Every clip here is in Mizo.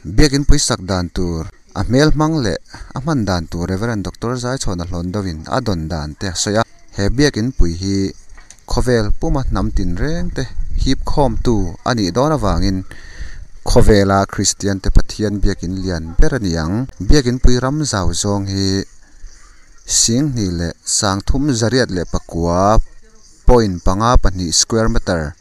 Biakin pui sak dan tur a hmel hmang leh a hman dan tur Rev Doctor Zaichhawna hlawn deuhin a dawn dan te a sawi a. He biakin pui hi khawvel puma hnam tinreng te hip khawmtu a nih dawn avangin khawvela Kristian te Pathian biakin lian ber a ni ang. Biakin pui ram zau zawng hi Singhnih leh sangthum zariat leh pakua point panga pahnih square meter,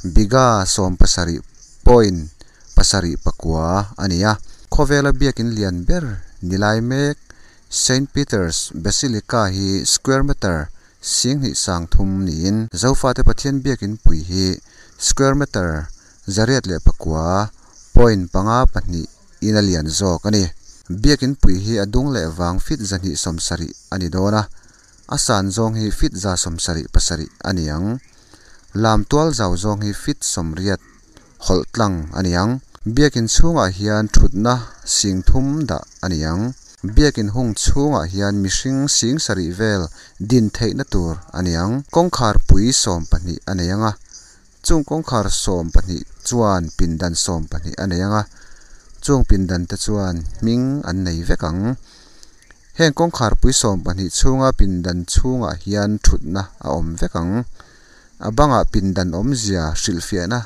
bigha sawmpasarih point pasarih pakua a ni a. Khawvela biakin lian ber ni lai mek Saint Peter's Basilica hi square meter singhnih sangthum niin Zofate Pathian biakin pui hi square meter zariat leh pakua point panga pahnih in a lian zawk a ni. Biakin pui hi a dung leh vang feet 270 a ni dawn a, a san zawng hi feet 177 a ni ang. Lam tual zau zawng hi feet 80 hawlh tlang a ni ang. Biakin chhungah hian thutna 3000 dah a ni ang. Biakin hung chhungah hian mihring 7000 vel din theihna tur a ni ang. Kawngkhar pui 12 a nei ang a, chung kawngkhar 12 chuan pindan 12 a nei ang a, chung pindan te chuan hming an nei vek ang. Heng kawngkhar pui 12 chhunga pindan chhungah hian thutna a awm vek ang. A bangah pindan awmzia hrilhfiahna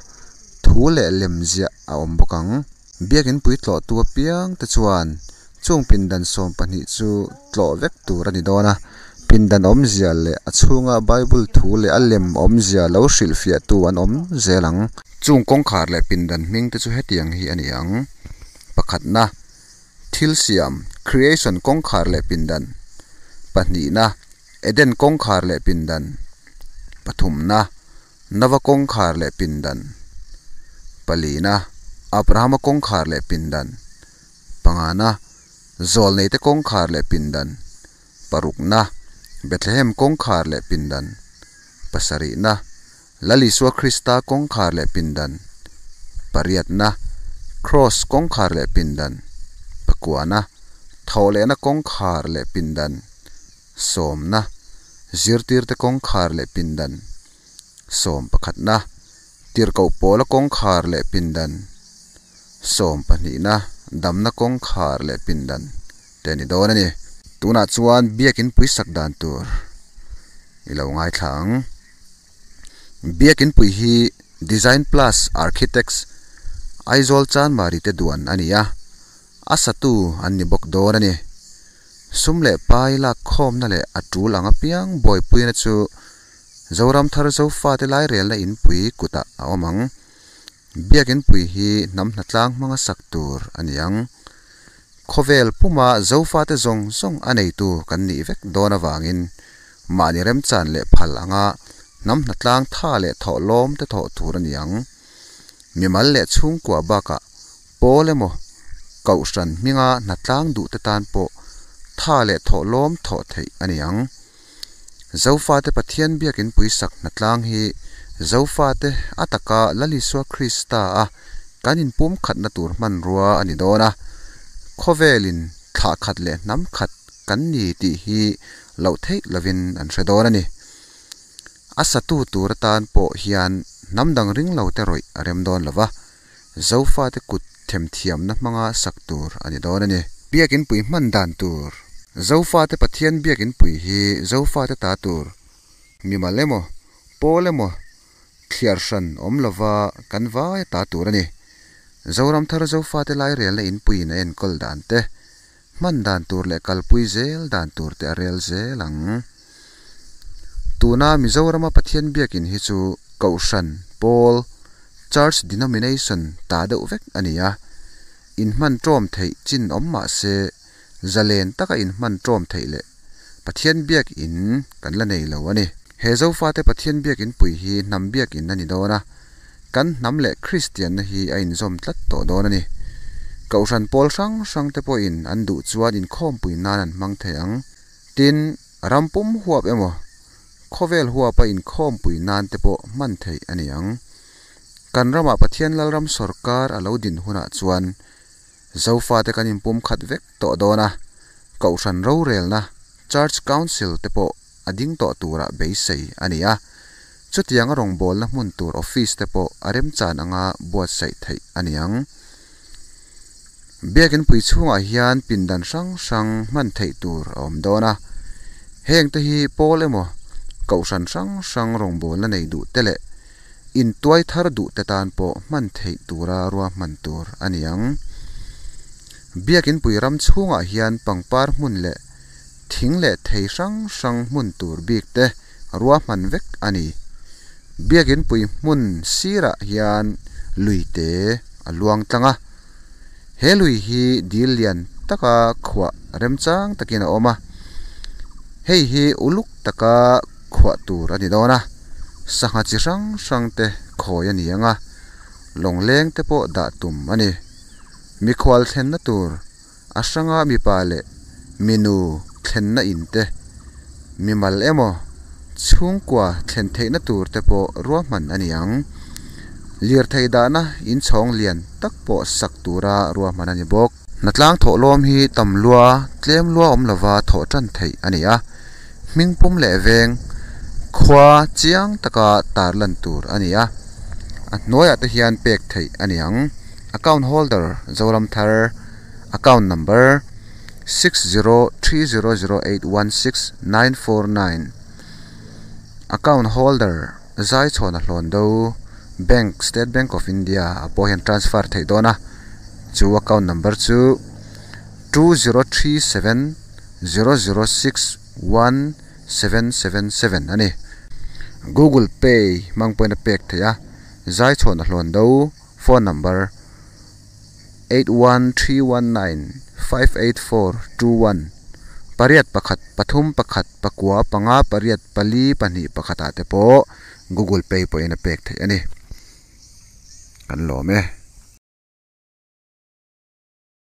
thu leh lemziah a awm bawk ang. Biakin pui tlawhtu apiang te chuan chung pindan 12 chu tlawh vek tur a ni dawn a. Pindan awmzia leh a chhunga Bible thu leh a lem awmzia lo hrilhfiahtu an awm zel ang. Chung kawngkhar leh pindan hming te chu hetiang hi a ni ang. Pakhatna, thil siam, creation kawngkhar leh pindan. Pahnihna, Eden kawngkhar leh pindan. Pathumna, Nova kawngkhar leh pindan. Palina, Abrahama kawngkhar leh pindan. Pangana, Zawlneite kawngkhar leh pindan. Parukna, Bethlehem kawngkhar leh pindan. Pasarihna, Lal Isua Krista kawngkhar leh pindan. Pariatna, Cross kawngkhar leh pindan. Pakuana, Thawhlehna kawngkhar leh pindan. Sawmna, Zirtirte kawngkhar leh pindan. Sawmpakhatna, Tirhkoh pawla kawngkhar leh pindan. Sawmpahnihna, Damna kawngkhar leh pindan te a ni dawn a ni. Tunah chuan biakin pui sak dan tur i lo ngaithla ang. Biakin pui hi Design Plus Architects Aizawl Chanmari te duan a ni a, a satu an ni bawk dawn a ni. Sum leh pai lak khawmna leh a tul ang apiang buaipuina chu Zoram thar Zofate lairelna inpui kutah a awm ang. Biakin pui hi hnam hnatlang hmanga sak tur a ni ang. Khawvel puma Zofate zawng zawng a neitu kan nih vek dawn avangin mahni remchan leh phal anga hnam hnatlang tha leh thawh lawm te thawh tur a ni ang. Mimal leh chhungkua bakah pawl emaw kohhran hminga hnatlang duh te tan pawh tha leh thawh lawm thawh theih a ni ang. Zofate Pathian biakin pui sak hnatlang hi Zofate a taka Lal Isua Krista a kan inpum khatna tur hmanrua a ni dawn a. Khawvelin thlah khat leh hnam khat kan ni tih hi loh theih lovin an hre dawn a ni. A satu tur atan pawh hian hnam dang ring lo te rawih a rem dawn lo va, Zofate kut themthiamna hmanga sak tur a ni dawn a ni. Biakin pui hman dan tur. Zofate Pathian biakin pui hi Zofate ta tur, mimal emaw, pawl emaw, thliar hran awm lova kan vai ta tur a ni. Zoram thar Zofate lairelna inpuiin a enkawl dan te, hman dan tur leh kalpui zel dan tur te a rel zel ang. Tuna Mizorama Pathian biakin hi chu Kohhran, pawl, Church denomination ta deuh vek a ni a. Inhman ṭawm theih chin awm mah se, zalen taka inhman ṭawm theih leh Pathian biakin kan la nei lo a ni. He Zofate Pathian biakin pui hi hnam biakin a ni dawn a, kan hnam leh Kristianna hi a inzawm tlat tawh dawn a ni. Kohhran pawl hrang hrang te pawhin an duh chuan inkhawmpui nan an hmang thei ang. Tin, ram pum huap emaw, khawvel huapa inkhawmpui nan te pawh hman theih a ni ang. Kan ramah Pathian Lalram sawrkar a lo din hunah chuan Zofate kan inpum khat vek tawh dawn a, Kohhran rorelna, Church Council, te pawh a ding tawh turah beisei a ni a. Chutianga rawngbawlna hmun tur office te pawh a remchan anga buatsaih theih a ni ang. Biakin pui chhungah hian pindan hrang hrang hman theih tur a awm dawn a, heng te hi pawl emaw kohhran hrang hrang rawngbawlna nei duh te leh intuai thar duh te tan pawh hman theih tura ruahman tur a ni ang. Biakin pui ram chhungah hian pangpar hmun leh thing leh thei hrang hrang hmun tur bik te ruahman vek a ni. Biakin pui hmun sirah hian lui te a luang tlang a. He lui hi dil lian taka khuah remchang takin a awm a, hei hi uluk taka khuah tur a ni dawn a, sangha chi hrang hrang te khawi a ni ang a, lawngleng te pawh dah tum a ni. Mikhual thlenna tur a hranga mipa leh minu thlenna in te, mimal emaw chhungkua thlen theihna tur te pawh ruahman a ni ang. Lirthei dahna inchhawng lian tak pawh sak tura ruahman a ni bawk. Hnatlang thawhlawm hi tam lua, tlem lua awm lova thawh tan theih a ni a, hmingpum leh veng khua chiang taka tarlan tur a ni a, a hnuaiah te hian pek theih a ni ang. Account holder Zoramthar Account number 6030081694 9 Account holder Zaichhawna Hlawndo Bank State Bank of India ah pawh hian transfer theih dawn a chu account number chu 20370061 777 a ni. Google Pay hmang pawhin a pek theih a Zaichhawna Hlawndo phone number 81319 58421 pariat pakhat pathum pakhat pakua panga pariat pali pahnih pakhatah te pawh Google Pay pawhin a pek theih a ni. Kan lawm e.